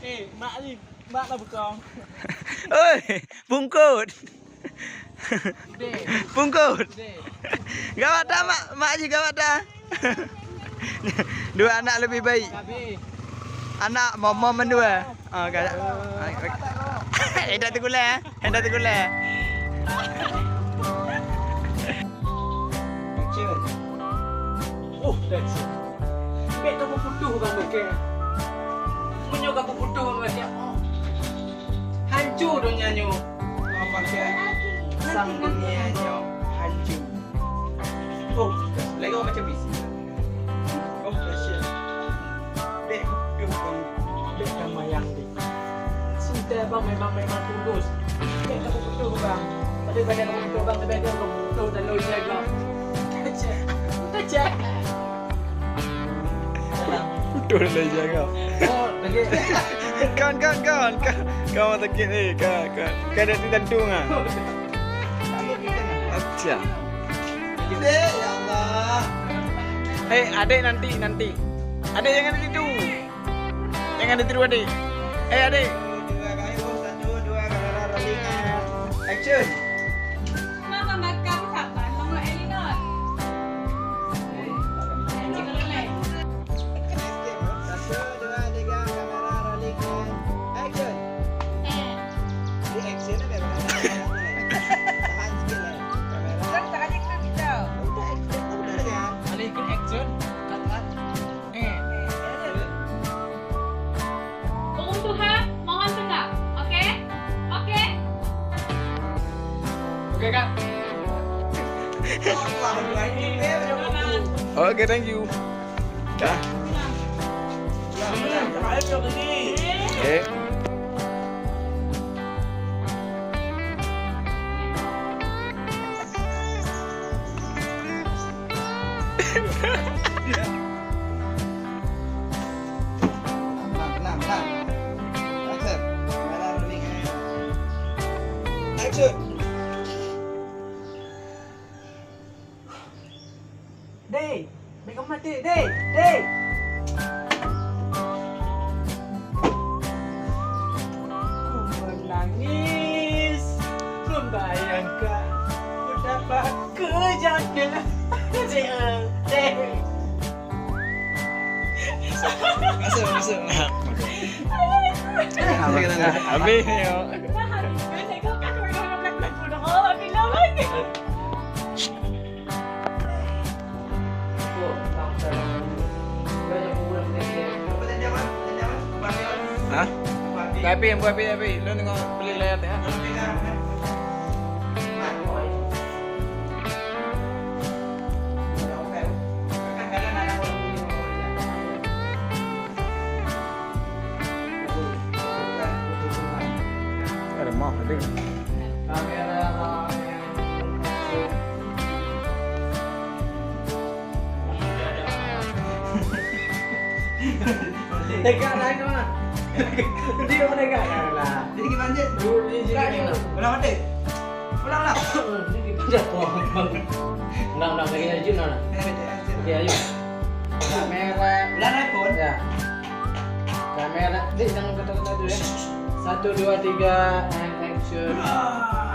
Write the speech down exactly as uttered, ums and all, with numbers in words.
Eh, mak ni, mak lah bukong. Oi, pungkot. Deh. Pungkot. Deh. Gawat dah, mak. Mak ji gawat dah. Dua anak lebih baik. Habis. Anak momom mendua. Oh, galak. Eh, dah tergulai, eh. Eh, dah tergulai. Action. Oh, that's it. Bèk kamoe putôh bang bèk. Meunyoe kamoe putôh bang bèk, oh. Hanco donya nyoe. Bang bèk. Sang dunia nyoe hanco. Oh, lagèe macam bisi. Oh, dahsyat. Bèk, bèk, bèk, bèk damai nyang di. Cinta bang memang, memang tulus. Bèk kamoe putôh bang. Tapi pada kamoe putôh bang, tapi kamoe putôh dan lo jaga. Kacak. Kacak. Putôh dan lo jaga. Oh, lagi. Kan, kan, kan, kan. Kau sakit ni, kan, kan. Kan ada tergantung ah. Acha. Dek, ya Allah. Hei, adek nanti, nanti. Adek jangan di situ. Jangan ditiru adek. Hei, adek. Dua kali, oh, satu, dua, kamera rolling, eh. Action. Mama makan saban, Mama Elinor. Satu, dua, tiga, kamera rolling, eh. Action. Eh. Di action apa ya? Tahan sikit lah. Kamera. Kan tak ada kena video. Udah action, udah kan? Ada ikut action. Cut, cut. Eh. Ureueng tuha, mohon teuka. Oke? Oke? Oke, Kak. Oke, thank you. Dah. Eh. Tenang, tenang, tenang. Action. Kamera rolling, eh. Action. Dek, bèk kamoe maté, Dek, Dek. Ku menangis membayangkan betapa kejamnya. Dek, Dek. Masuk, masuk. Habis ni, oh. Hah? Tapi yang buat api, api. Lu tengok pelik layar tengok. Ada mah, ada. Tegak lah, Mak. Dia mau tegak lah. Jadi gimana, Cik? Dulu ni, Cik. Ulang mati. Ulang lah. Ini kita dah buang. Ulang, ulang. Lagi lanjut, ulang. Eh, betul, betul. Okey, ayo. Kamera. Ulang, iPhone. Ya. Kamera. Dek, jangan kata-kata tu, ya. Satu, dua, tiga, and action. Ah.